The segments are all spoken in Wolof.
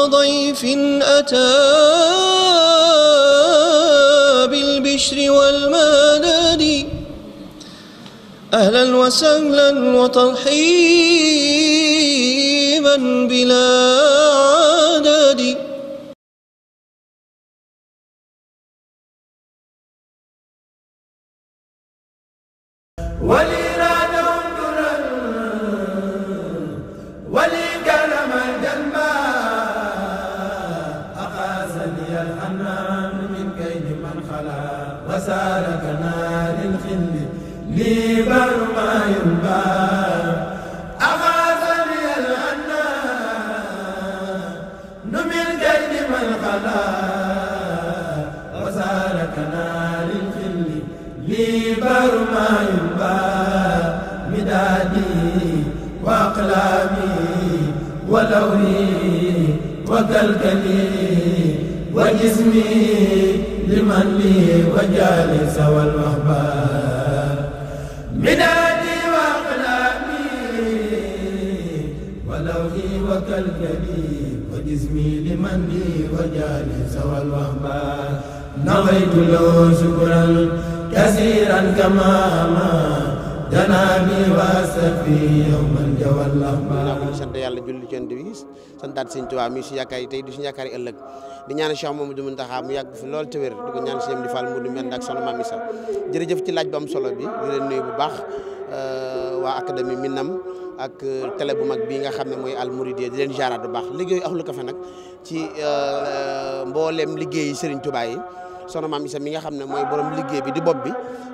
ضيف أتى بالبشر والمدد أهلا وسهلا وترحيبا بلا عدد. ولي رادهم درا ولي كلم الجنة أقاسني الحنان من كيد من خلا وسالكنا للخل لي بر ما ينبى أقاسني الحنان من كيد من خلا وسالكنا للخل لي بر ما ينبى مدادي وأقلامي ولوني وكلكلي وجسمي لمن لي وجالس والوهبة مدادي وأقلامي ولوني وكلكلي وجسمي لمن لي وجالس والوهبة نويت له شكرا كثيرا كما جنابي واسفي يوم الجوى الأخبار. sant yàlla julli ci Yonent bi santaat Sëñ Tuubaa mi si yaakaar yi tey di si yaakaar yi ëllëg di ñaan Cheikh Mamadou Mountakha mu yàgg fi lool te wér di ko ñaan si yem di Fall mu du mel ak soxna Mame Issa jërëjëf ci laaj bu am solo bi di leen nuyu bu baax waa académie Minam ak télé bu mag bii nga xam ne mooy Al Mouridiyyah di leen jaaraat bu baax liggéeyu Ahlu Café nag ci mboolem liggéeyi Serigne Touba yi soxna Mame Issa mi nga xam ne mooy borom liggéey bi di bopp bi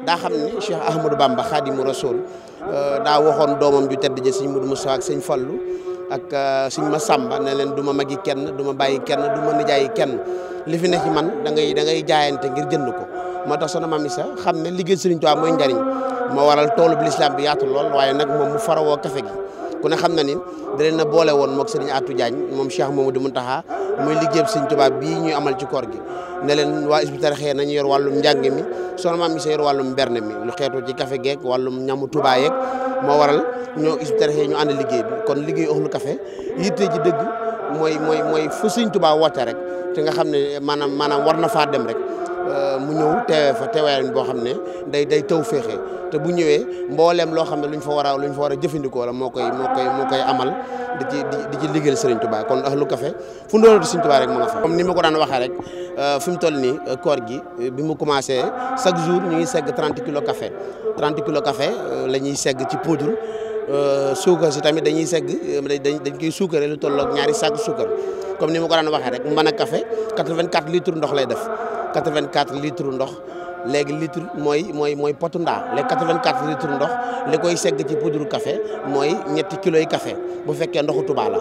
daa xam ne Cheikh Ahmadou Bamba Khadimu Rasoul daa waxoon doomam ju tedd ja sëñ Modou Moussa ak sëñ Fallou ak sëñ Massamba ne leen du ma magi kenn du ma bàyyi kenn du ma nijaayi kenn li fi ne ci man da ngay jaayante ngir jënd ko moo tax soxna Mame Issa xam ne liggéey Serigne Touba mooy njariñ moo waral toolu bi l'islam bi yaatu lool waaye nag moom mu farawoo café gi ku ne xam na ni da leen a boole woon moog Serigne Atou Diagne moom Cheikh Mamadou Mountakha muy liggéey Serigne Touba bii ñuy amal ci koor gi ne leen waa Hizbut Tarqiyyah nañu yor wàllum njàng mi soxna Mame Issa yor wàllum mberne mi lu xeetu ci café geek wàllum ñamu Touba yeeg moo waral ñoo Hizbut Tarqiyyah ñu ànd liggéey bi kon liggéey Ahlu Café yitte ji dëgg mooy fu Serigne Touba woote rek te nga xam ne maanaam war na faa dem rek mu ñëw teewee fa teewaay boo xam ne day taw féexee te bu ñëwee mbooleem loo xam ne luñ fa war a jëfandikoo la moo koy amal di ci liggéeyal Serigne Touba kon Ahlu Café fu ndoonati Serigne Touba rek mu nga fa. comme ni ma ko daan waxee rek fi mu toll nii koor gi bi mu commencé chaque jour ñu ngi segg 30 kilos café 30 kilos café la ñuy segg ci poudre suukar si tamit dañuy segg dañ koy suukaree lu toll ak ñaari sac suukar comme ni ma ko daan waxee rek mën a café 84 litres ndox lay def 84 litres ndox. léegi litre mooy potu ndaa léegi 84 litres ndox li koy segg ci poudre café mooy ñetti kilos yi café bu fekkee ndoxu Touba la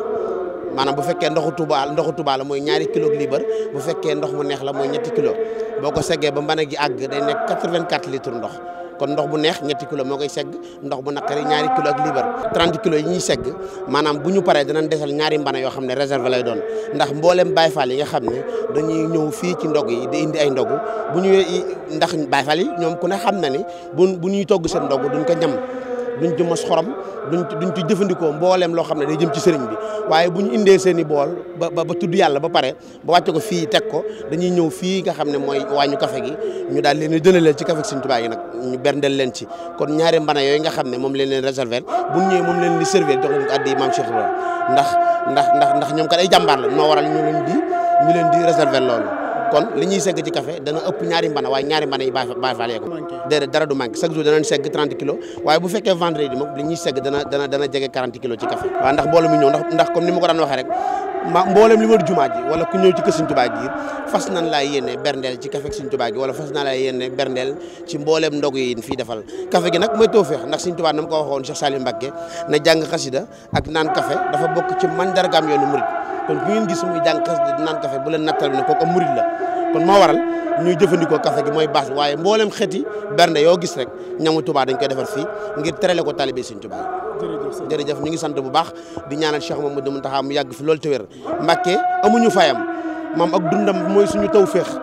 maanaam bu fekkee ndoxu Touba la mooy ñaari kilo libre bu fekkee ndox mu neex la mooy ñetti kilo boo ko seggee ba mbana gi àgg day nekk 84 litres ndox kon ndox bu neex ñetti kilo moo koy segg ndox bu naqari ñaari kilo ak libre 30 kilos yi ñuy segg maanaam bu ñu paree danañ desal ñaari mbana yoo xam ne réserve lay doon ndax mboolem Baye Fall yi nga xam ne dañuy ñëw fii ci ndog yi di indi ay ndogu bu ñu ndax Baye Fall yi ñoom ku ne xam na ni bu ñuy togg seen ndogu duñ ko ñam duñ ci mos xorom duñ ci jëfandikoo mbooleem loo xam ne day jëm ci sëriñ bi waaye bu ñu indee seen i bool ba tudd yàlla ba pare ba wàcce ko fii teg ko dañuy ñëw fii nga xam ne mooy wàññu café gi ñu daal leen di dëlaleel ci café Sëriñ Tuubaa gi nag ñu berndeel leen ci kon ñaari mbana yooyu nga xam ne moom leen réserver bu ñu ñëwee moom leen di servir jox leen ko addi Maam Cheikh Ibrahima ndax ñoom kat ay jàmbaar la noo waral ñu leen di réserver loolu kon li ñuy segg ci café dana ëpp ñaari mbana waaye ñaari mbana yi Baye Fall ko déedéet dara du manqué chaque jour danañ segg 30 kilos waaye bu fekkee vendredi moom li ñuy segg dana jege 40 kilos ci café waaw ndax mboolem mi ñëw ndax comme ni ma ko daan waxee rek mboolem li wër jumaa ji wala ku ñëw ci kër Sëriñ Tuubaa gi fas nañ laa yéene berndeel ci café Sëriñ Tuubaa gi wala fas naa laa yéene berndeel ci mboolem ndog yi fii defal café gi nag mooy tawfeex ndax Sëriñ Tuubaa na ma ko waxoon Cheikh Salim Mbacké ne jàng xasida ak naan café dafa bokk ci mandargaam yoonu murid kon ku ngeen gis muy jàng xasida di naan café bu leen nattal ne kooku murid la kon moo waral ñuy jëfandikoo café gi mooy base waaye mboolem xeeti bernde yoo gis rek ñamu Touba dañ koy defar fii ngir terale ko talibé Sëriñ Tuubaa jërëjëf ñu ngi sant bu baax di ñaanal Cheikh Mamadou Mountakha mu yàgg fi loolu te wér Mbacké amuñu fayam moom ak dundam mooy suñu tawféex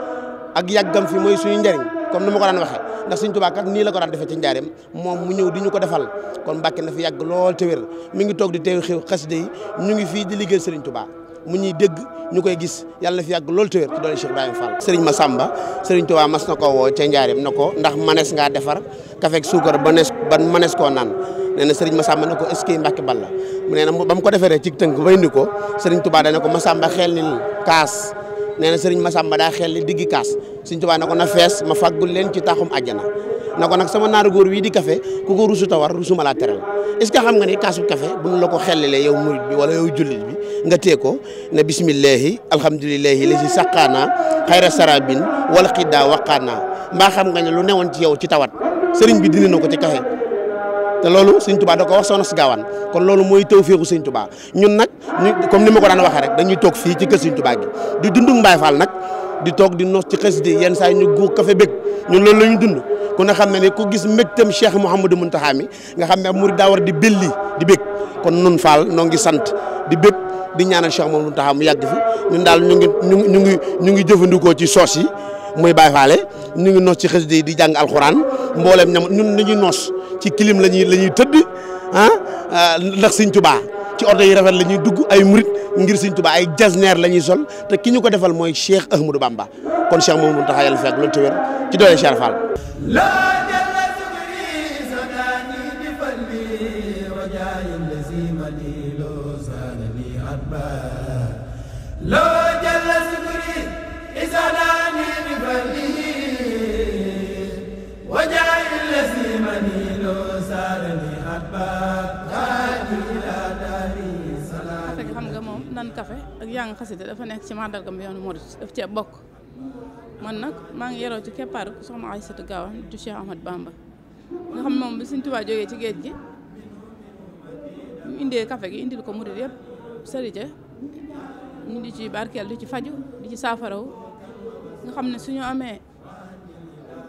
ak yàggam fi mooy suñu njariñ comme ni ma ko daan waxee ndax Sëriñ Tuubaa kat nii la ko daan defee ci njaareem moom mu ñëw di ñu ko defal kon Mbacké na fi yàgg lool te wér mi ngi toog di teew xew xasida yi ñu ngi fii di liggéey Sëriñ Tuubaa mu ñuy dégg ñu koy gis yàlla na fi yàgg loolu te wér ci doole Cheikh Ibrahima Fall. Serigne Massamba Serigne Touba mas na ko woo ca Njaareem na ko ndax manees ngaa defar kafe ak suukar ba manees koo naan nee na Serigne Massamba ne ko est-ce que Mbàkke Balla mu nee na ba mu ko defee rek ci tënk ba indi ko Serigne Touba dana ko Massamba xel ni kaas nee na Serigne Massamba daa xel ni diggi kaas Serigne Touba na ko na fees ma fàggul leen ci taxum àjjana na ko nag sama naaru góor wii di café ku ko rusu ta war rusuma laa teral est-ce que xam nga ni kaasu café bu ñu la ko xellee yow murid bi wala yow jullit bi nga tee ko ne bismillahi alhamdulillahi la si saqaana xayra sarabin wala xiddaa waqaana mbaa xam nga ne lu newoon ci yow ci tawat sëriñ bi dindi na ko ci café te loolu Sëriñ Tuubaa da ko wax soxna si gaawaan kon loolu mooy tawfeexu Sëriñ Tuubaa ñun nag comme ni ma ko daan waxee rek dañuy toog fii ci kër Sëriñ Tuubaa gi di dundug Mbaye Fall nag di toog di nos ci xasida yenn saa yi ñu guux café bëgg ñun loolu la ñu dund ku ne xam ne ne ku gis mbégtam Cheikh Mouhamadou Mountakha mi nga xam ne murid daa war di belli di bég kon nun Fall noo ngi sant di bég di ñaanal Cheikh Mouhamadou Mountakha mu yàgg fi ñun daal ñu ngi jëfandikoo ci soos yi muy Baye Fall ñu ngi nos ci xasida yi di jàng alxuraan mboolem ñam ñun dañuy nos ci clim la ñuy tëdd ndax Sëriñ Tuubaa ci oto yi rafet la ñuy dugg ay murid ngir Sëriñ Tuubaa ay jasneer la ñuy sol te ki ñu ko defal mooy Cheikh Ahmadou Bamba kon Cheikh Mouhamadou Mountakha yàlla fekk loolu te wér ci doole Cheikh Fall. nan café ak jàng xasida dafa nekk ci màndargam yoonu murid daf cee bokk man nag maa ngi yeroo ci keppaaru soxna Aysatu Gaawaan du Cheikh Ahmad Bamba nga xam moom bi Sëriñ Tuubaa jógee ci géej gi mu indee café gi indil ko murid yëpp sërite ñu di ci barkeel di ci faju di ci saafarawu nga xam ne suñu amee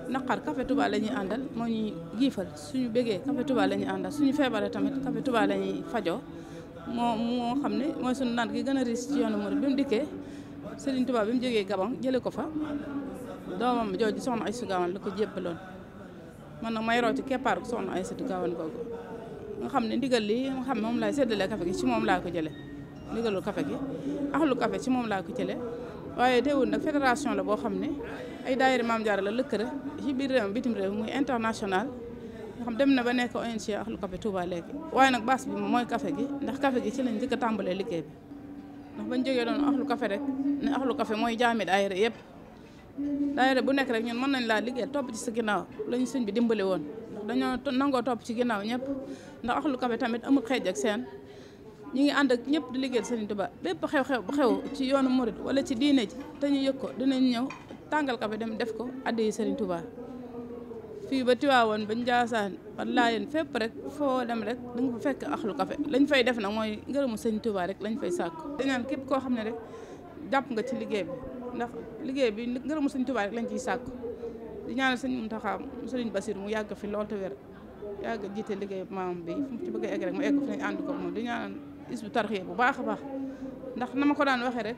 naqar café Touba la ñuy àndal moo ñuy giifal suñu bégee café Touba la ñuy àndal suñu feebaree tamit café Touba la ñuy fajoo moo xam ne mooy sunu naan gi gën a riis ci yoonu murid bi mu dikkee Serigne Touba bi mu jógee Gabon jële ko fa doomam jooju soxna Aysatu Gaawaan la ko jébbaloon man nag may roo ci keppaar ko soxna Aysatu Gaawaan googu nga xam ne ndigal li nga xam ne moom laay séddalee café gi ci moom laa ko jële ndigalul café gi axlu café ci moom laa ko jële waaye teewul nag fédération la boo xam ne ay daayira Maam Jaara la lëkkale ci biir réew bitim réew muy international nga xam dem na ba nekk ONG Ahlu Café Touba léegi waaye nag base bi moom mooy café gi ndax café gi ci lañ njëkk a tàmbalee liggéey bi ndax bañ jógee doon Ahlu Café rek ne Ahlu Café mooy jaami daayira yëpp daayira bu nekk rek ñun mën nañ laa liggéeyal topp ci sa ginnaaw lañu sëñ bi dimbali woon ndax dañoo nangoo topp ci ginnaaw ñëpp ndax Ahlu Café tamit amul xeej ak seen ñi ngi ànd ak ñëpp di liggéeyal Sëriñ Tuubaa bépp xew-xew bu xew ci yoonu murid wala ci diine ji te ñu yëg ko dinañ ñëw tàngal café dem def ko addi Sëriñ Tuubaa fii ba Tiwaawoon ba Njaasaan ba Laayeen fépp rek foo dem rek da nga fa fekk Ahlu Café lañ fay def nag mooy ngërëmu Sëriñ Tuubaa rek lañ fay sàkku di ñaan képp koo xam ne rek jàpp nga ci liggéey bi ndax liggéey bi ngërëmu Sëriñ Tuubaa rek lañ ciy sàkku di ñaanal Sëriñ Muntaxaa Sëriñ Basiru mu yàgg fi lool te wér yàgg jiite liggéey maam bi fu mu ci bëgg a egg rek mu egg fi nañ ànd ko moom di ñaanal Hizbut Tarqiyyah bu baax a baax ndax na ma ko daan waxee rek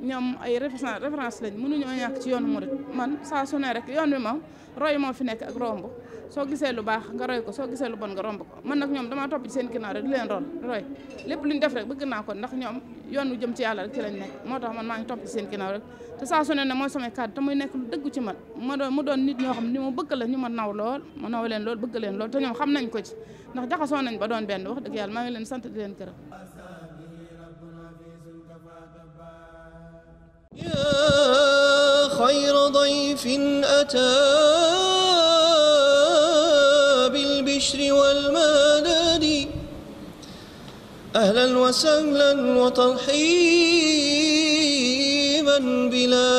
ñoom ay référence lañ mënuñoo ñàkk ci yoonu murid man saa su ne rek yoon bi moom roy moo fi nekk ak romb soo gisee lu baax nga roy ko soo gisee lu bon nga romb ko man nag ñoom dama topp ci seen ginnaaw rek di leen roy lépp lu ñu def rek bëgg naa ko ndax ñoom yoon wu jëm ci yàlla rek ci lañ nekk moo tax man maa ngi topp ci seen ginnaaw rek te saa su ne mooy samay kàddu te muy nekk lu dëggu ci man mu doon nit ñoo xam ne ni ma bëgg la ñu ma naw lool ma naw leen lool bëgg leen lool te ñoom xam nañ ko ci ndax jaxasoo nañ ba doon benn wax dëgg yàlla maa ngi leen sant di leen gërëm يا خير ضيف أتى بالبشر والمدد أهلا وسهلا وترحيبا بلا